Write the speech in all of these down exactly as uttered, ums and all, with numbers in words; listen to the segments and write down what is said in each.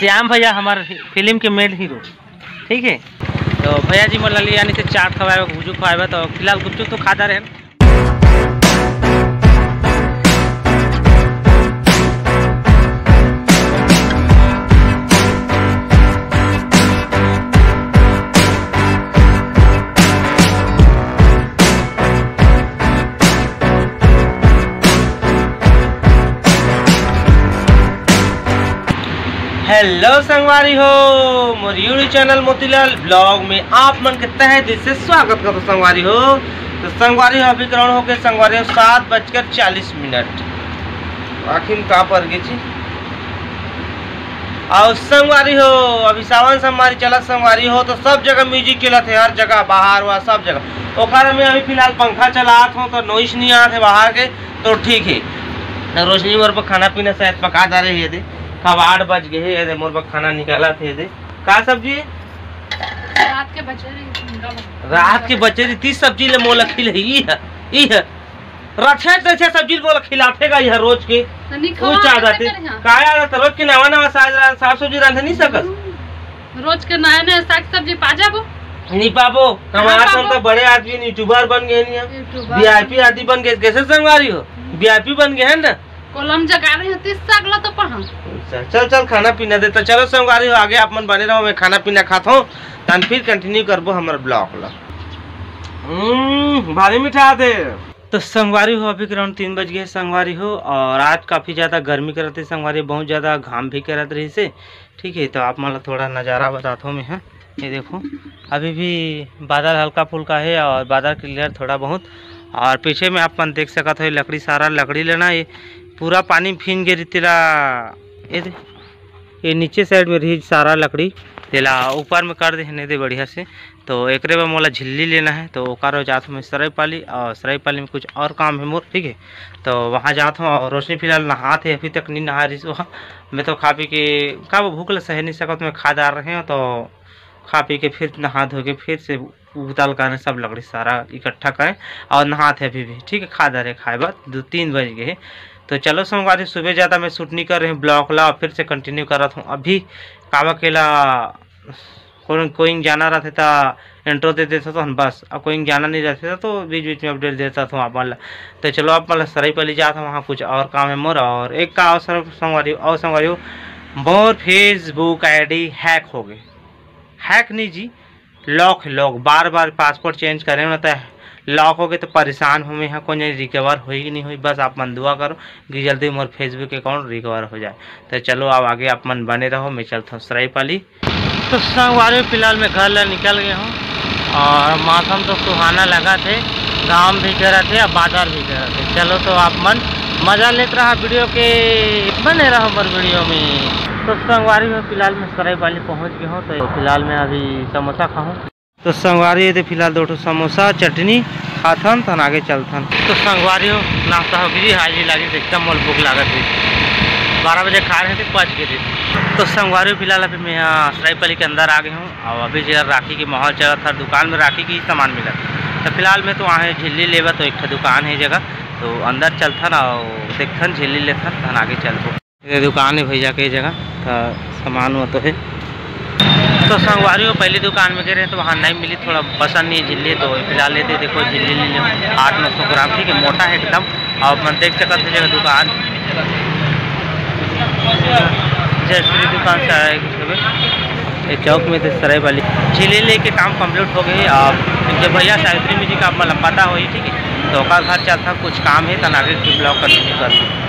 श्याम भैया हमार फिल्म के मेन हीरो, ठीक है। तो भैया जी मोला ले आने से चाट खवाए, गुपचुप खवाए, तो फिलहाल गुपचुप तो खाता रहे। हेलो संगवारी हो, मोर YouTube चैनल मोतीलाल ब्लॉग में आप मन के तहे दिल से स्वागत करत हों संगवारी हो। तो संगवारी हो, अभी ग्राउंड हो के संगवारी हो सात बजकर चालीस मिनट। आँखी में का पर गे जी। अउ संगवारी हो, अभी सावन संगवारी चलत संगवारी हो, तो सब जगह म्यूजिक चलत हे, हर जगह, बाहर हुआ, सब जगह। ओकर में अभी फिलहाल पंखा चलात हों, तो नॉइस नहीं आत हे बाहर के, तो ठीक है। तो रोशनी मोर पर खाना पीना शायद पका डारे हे दे, कब आठ बज गए हे दे, मोर पर खाना निकालत हे दे। का सब्जी? रात के बचे रही, झींगा बना। रात के बचे रही, तीस सब्जी ले मोला खिलही, ई है, ई है। रथे तैसे सब्जी बोला खिलाथे गा यह रोज के। तो नहीं वो खवा चाह के जाते। करें, हाँ। का यार, तो रोज के नवा नवा साग, साग सब्जी रांधे नहीं सकस। हम्म। रोज के नया नया साग सब्जी पा जाबो। नहीं पाबो। कहाँ हमारे पाबो? हम तो बड़े आदमी, यूट्यूबर बन गए नहीं है। YouTuber। वीआईपी आदि बन गए, कैसे संगवारी हो? हम्म। वीआईपी बन गए हैं ना। कोलम जगा रही होती साग ला तो पहा। चल, चल, चल, खाना पीना दे। तो चलो संगवारी हो, आगे आप मन बने रहो, मैं खाना पीना खात हूँ, तन फिर कंटिन्यू करबो हमर ब्लॉग ला। हम्म, भारी मीठा आथे। तो संगवारी हो, अभी के राउंड तीन बज गए संगवारी हो, और आज काफ़ी ज़्यादा गर्मी करत रही संगवारी, बहुत ज़्यादा घाम भी करत रही से। ठीक है, तो आप मन ला थोड़ा नज़ारा बताता हूँ मैं, हाँ। ये देखो, अभी भी बादल हल्का फुल्का है और बादल क्लियर थोड़ा बहुत। और पीछे में आप मन देख सकत हो, ये लकड़ी, सारा लकड़ी लेना, ये पूरा पानी में भींज गे रही तेला। ये दे, ये नीचे साइड में रही सारा लकड़ी, तेला ऊपर में कर दे, नहीं दे बढ़िया से। तो एकरे बर मोला झिल्ली लेना है, तो ओकर जात हूँ मैं सरायपाली, और सरायपाली में कुछ और काम है मोर, ठीक है। तो वहाँ जात हूँ, और रोशनी फिलहाल नहात है, अभी तक नहीं नहा रही सो। मैं तो खा पी के, का वो भूख ल सह नहीं सकत, मैं खा जा रहे हूँ, तो खा पी के फिर नहा धो के फिर से उगताल करें, सब लकड़ी सारा इकट्ठा करें और नहात है अभी भी, ठीक है। खा जा रहे, खाए बाद दो तीन बज गए। तो चलो संगवारी, सुबह ज़्यादा मैं शूट नहीं कर रही हूँ ब्लॉग ला, फिर से कंटिन्यू करत हूँ। अभी कावा केला कोई, कोई जाना रहते तो इंट्रो दे देता तो हम बस, अब कोई जाना नहीं रहते तो बीच बीच में अपडेट देता था आप मन ला। तो चलो आप मन ला सरायपाली जात हूँ, वहाँ कुछ और काम है मोर। और एक का अवसर संगवारी, और संगवारी हो, मोर फेसबुक आईडी हैक हो गए। हैक नहीं जी, लॉक है, लॉक। बार बार पासवर्ड चेंज करे ना तो लॉक हो गए तो परेशान हो मैं, हाँ, कोई नहीं रिकवर होई कि नहीं होई। बस आप मन दुआ करो कि जल्दी मोर फेसबुक अकाउंट रिकवर हो जाए। तो चलो अब आगे आप मन बने रहो, मैं चलता हूँ सरायपाली। तो संगवारी हो, फिलहाल मैं घर ले निकल गए हूँ और मौसम तो सुहाना लगा थे, घाम भी करत है, अब बादल भी करत है। चलो तो आप मन मजा लेत रहा वीडियो के, बने रहो मोर वीडियो में। तो संगवारी हो, फिलहाल मैं सरायपाली पहुँच गए हूँ, तो फिलहाल मैं अभी समोसा खाऊँ। तो संगवारी हो, तो फिलहाल दो ठो समोसा, चटनी खाथन, तन आगे चलथन। तो संगवारी हो, नाश्ता हो गई, हाजिरी लगी, एकदम मोल भूख लागत है। बारह बजे खा रहे थे, पच गए थे। तो संगवारी हो, फिलहाल अभी मैं यहाँ सरायपाली के अंदर आ गए हूँ और अभी जरा राखी के माहौल चलत था, दुकान में राखी की सामान मिलत। तो फिलहाल मैं तो वहाँ झिल्ली लेबा, तो एक ठो दुकान है जगह, तो अंदर चलथन और देखथन, झिल्ली लेथन, तहन आगे चलबो। ये दुकान है भैया के जगह, तो सामान वो तो है। तो संगवारी हो, पहली दुकान में गए रहे तो वहाँ नहीं मिली, थोड़ा पसंद नहीं है झिल्ली, तो फिलहाल लेते देखो झिल्ली ले लो, आठ नौ सौ ग्राम, ठीक है, मोटा है एकदम। और अपन देख सकत हो जगह दुकान, जय श्री दुकान से आए कुछ हमें। ये चौक में थे सरायपाली। झिल्ली लेके काम कंप्लीट हो गई। अब जो भैया सावित्री म्यूजिक आप मतलब पता हो, ठीक है, तो ओकर घर चलता कुछ काम है, तन आगे की ब्लॉग कंटिन्यू कर।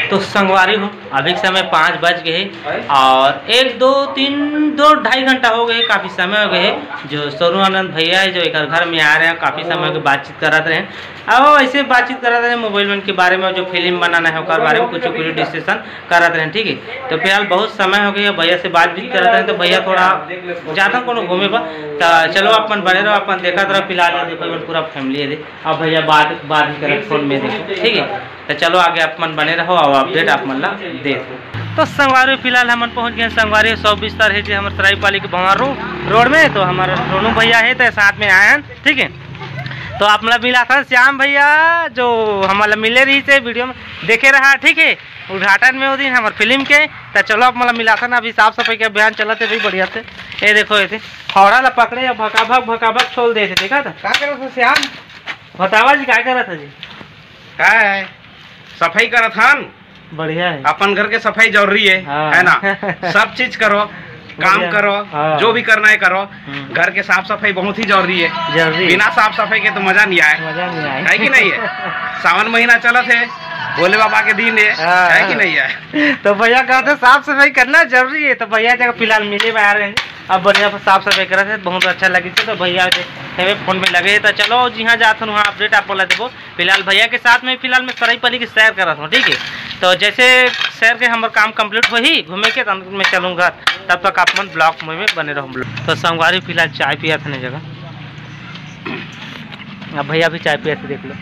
तो संगवारी हो, अभी के समय पाँच बज गए हैं और एक दो तीन, दो ढाई घंटा हो गए, काफ़ी समय हो गए है। जो सोनू आनंद भैया है, जो एक घर में आ रहे हैं, काफ़ी समय के बातचीत करत रहे। अब ऐसे बातचीत करत रहे मोबाइल मन के बारे में, जो फिल्म बनाना है ओकर बारे में कुछ कुछ डिस्कशन करत रहे, ठीक है। तो फिलहाल बहुत समय हो गया भैया से बातचीत करत रहे, तो भैया थोड़ा जाता कोनो घूमे पर, तो चलो अपन बने रहो, अपन देखत रहो। फिलहाल ये देखो, इवन पूरा फैमिली है दे। अब भैया बात, बात ही करत फोन में देखो, ठीक है। तो चलो आगे आप मन बने रहो और अपडेट आप मन ला देत हो। तो संगवारी फिलहाल हमन पहुंच गए संगवारी सौ बिस्तर है जी हमर सरायपाली के भंवर रो-, रोड में। तो हमारे सोनू भैया है तो साथ में आए हैं, ठीक है। तो आप मन ला मिला था श्याम भैया जो हमन ला मिले रही से वीडियो में देखे रहा, ठीक है। उद्घाटन में वो दिन हमारे फिल्म के त चलो, आप मन ला मिलाथन, अभी साफ सफाई के अभियान चलत हे भाई, बढ़िया से। ये देखो, ये फौड़ा ला पकड़े, अब भकाभक, भकाभक छोल देथे, देखा था? का करत हो श्याम? बतावा जी, का करत है जी? का है? सफाई करत हन। बढ़िया है। अपन घर के सफाई जरूरी है, हाँ। है ना? सब चीज करो, काम बढ़िया। करो, हाँ। जो भी करना है करो। हम्म। घर के साफ सफाई बहुत ही जरूरी है। जरूरी है। बिना साफ सफाई के तो मजा नहीं आए। मजा नहीं आए। है कि नहीं है? सावन महीना चलत है, भोले बाबा के दिन है, हाँ। है कि नहीं है? तो भैया कहते साफ सफाई करना जरूरी है, तो भैया जगह फिलहाल मिले में आ रहे हैं, अब बढ़िया से साफ सफाई करत है, बहुत अच्छा लगी। तो भैया के फोन में लगे, तो चलो जिहाँ जात हन वहाँ अपडेट आप बोला देबो। फिलहाल भैया के साथ में फिलहाल मैं सरायपाली की सैर करत हूँ, ठीक है। तो जैसे सैर के हमर काम कंप्लीट होही घूमे के, तब मैं चलूँ घर, तब तक आप मन ब्लॉग में बने रहो। तो संगवारी फिलहाल चाय पिया था नहीं जगह, अब भैया भी चाय पिया था, देख लो।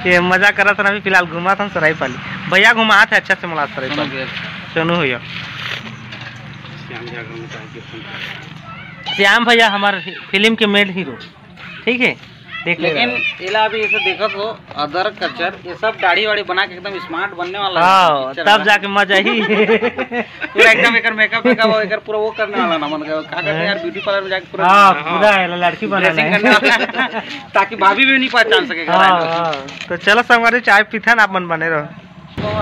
ये मजा करत हन, अभी फिलहाल घुमात हन सरायपाली। भैया घुमात है, अच्छा से मिला सरायपाली। सोनू भैया। श्याम भैया हमार फिल्म के मेन हीरो, ठीक है, देख ले। लेकिन एला अभी ऐसे देखत हो, अदर कचर, ये सब दाढ़ी वाड़ी बना के एकदम स्मार्ट बनने वाला है हाँ, picture तब में। जाके मजा ही। पूरा एकदम एकर मेकअप वेकअप, एकर पूरा वो करने वाला ना, मन का, का कहते हैं यार, ब्यूटी पार्लर में जाके पूरा हाँ, हाँ। पूरा है, लड़की बनाना dressing है। करने वाला है, ताकि भाभी भी नहीं पहचान सके घर हाँ, आए तो। हाँ। तो चलो संगवारी, चाय पीथन, आप मन बने रहो।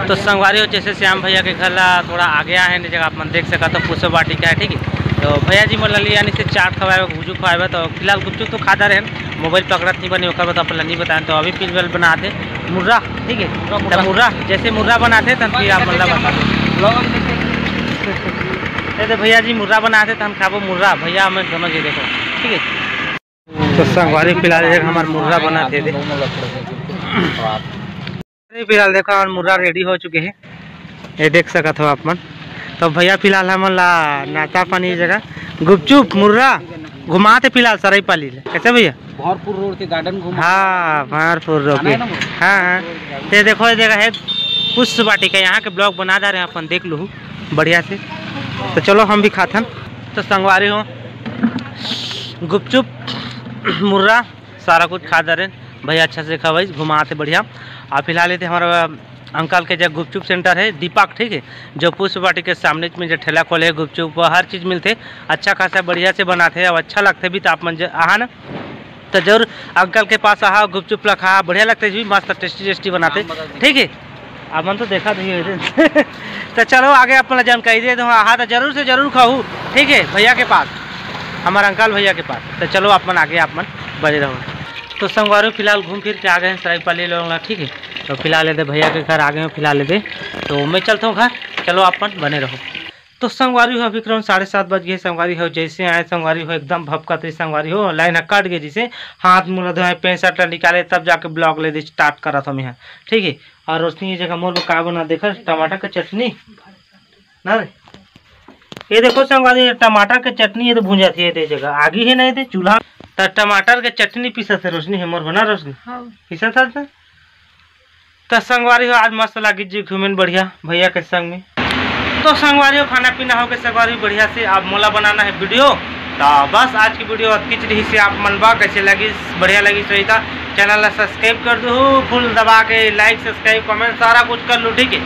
तो संगवारी हो, जैसे श्याम भैया के घर ला थोड़ा आगे आए हैं, जगह आप मन देख सकत हो, पुष्प वाटिका है, ठीक है। तो भैया जी मन ला ले आनी से चाट खवाए, गुपचुप खवाए, तो फिलहाल गुपचुप तो खा जा रहे हैं, मोबाइल पकड़त नहीं बने, ओकर बाद अपन ला नहीं बताएं। तो अभी फिलहाल बनाते मुर्रा, ठीक है। मुर्रा, तो मुर्रा। मुर्रा जैसे मुर्रा बनाते, तन फिर आप मन ला बता दो। ये तो भैया जी मुर्रा बनाते, तन खाबो मुर्रा, भैया हमें दोनों जी देखो, ठीक है। तो संगवारी फिलहाल एक हमार मुर्रा बनाते थे। अरे फिलहाल देखो, हमार मुर्रा रेडी हो चुके हैं, ये देख सकत हो आप मन। तो भैया फिलहाल हमन ला नाश्ता पानी जगह गुपचुप मुर्रा घुमाते फिलहाल सरायपाली ले। कैसे भैया? भरपुर रोड के गार्डन घूम। हाँ, भरपुर रोड आना के। है ना मुर्रा? हाँ, हाँ। ये देखो, ये जगह है पुष्प वाटिका, यहाँ के ब्लॉग बना जा रहे हैं अपन, देख लो बढ़िया से। तो चलो हम भी खाथन। तो संगवारी हो, गुपचुप मुर्रा सारा कुछ खा जा रहे हैं भैया, अच्छा से खवाई घुमाते बढ़िया। और फिलहाल ये थे हमारा अंकल के जगह गुपचुप सेंटर है दीपक, ठीक है, जो पुष्प वाटिका के सामने में जो ठेला खोले है गुपचुप, वो हर चीज़ मिलते, अच्छा खासा बढ़िया से बनाते हैं, अब अच्छा लगते भी। तो आप मन ज-, आहा ना, तो जरूर अंकल के पास आहा, गुपचुप ला खा, बढ़िया लगते जी, मस्त टेस्टी टेस्टी बनाते, ठीक है। आप मन तो देखा नहीं है। तो चलो आगे अपन ला जानकारी दे दो, आहा तो जरूर से जरूर खाऊ, ठीक है, भैया के पास, हमारे अंकल भैया के पास। तो चलो आप मन आगे आप मन बने रहो। तो संगवारी फिलहाल घूम फिर के आ गए हैं सरायपाली लोग ला, ठीक है। तो फिलहाल ये दे भैया के घर आ गए हैं, फिलहाल ये दे। तो मैं चलता हूँ घर, चलो आप मन बने रहो। तो संगवारी हो, अभी करीबन साढ़े सात बज गए संगवारी हो, जैसे आए संगवारी हो, एकदम भपकत रही संगवारी हो, लाइन ह कट गए, जैसे हाथ मुंह धोए, पैंट शर्ट निकाले, तब जाके ब्लॉग ले दे स्टार्ट करत हम यहाँ, ठीक है। और रोशनी ये जगह मोर बर का बना, देखा टमाटर के चटनी ना रे, ये देखो संगवारी, टमाटर के चटनी ये तो भूंजा थी, ये दे जगह आगी है नहीं थे चूल्हा, तो टमाटर के चटनी पीसत है रोशनी, है मोर बना रोशनी हाँ। पीसत है तो। तो संगवारी हो, आज मस्त लागी जी घूमे बढ़िया भैया के संग में। तो संगवारी हो, खाना पीना हो गए संगवारी बढ़िया से, अब मोला बनाना है वीडियो। तो बस आज की वीडियो अतकीच रही से, आप मन बा कैसे लगी, बढ़िया लगी सही था, चैनल ला सब्सक्राइब कर दो, फुल दबा के लाइक सब्सक्राइब कमेंट सारा कुछ कर लो, ठीक है।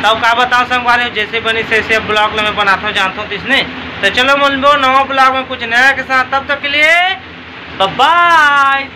तब का बताओ संगवारी हो, जैसे बनी से, से ब्लॉग ला मैं बनाता हूँ जानता हूँ किसने। तो चलो मिलबो नवा ब्लॉग में कुछ नया के साथ, तब तक के लिए बाय बाय।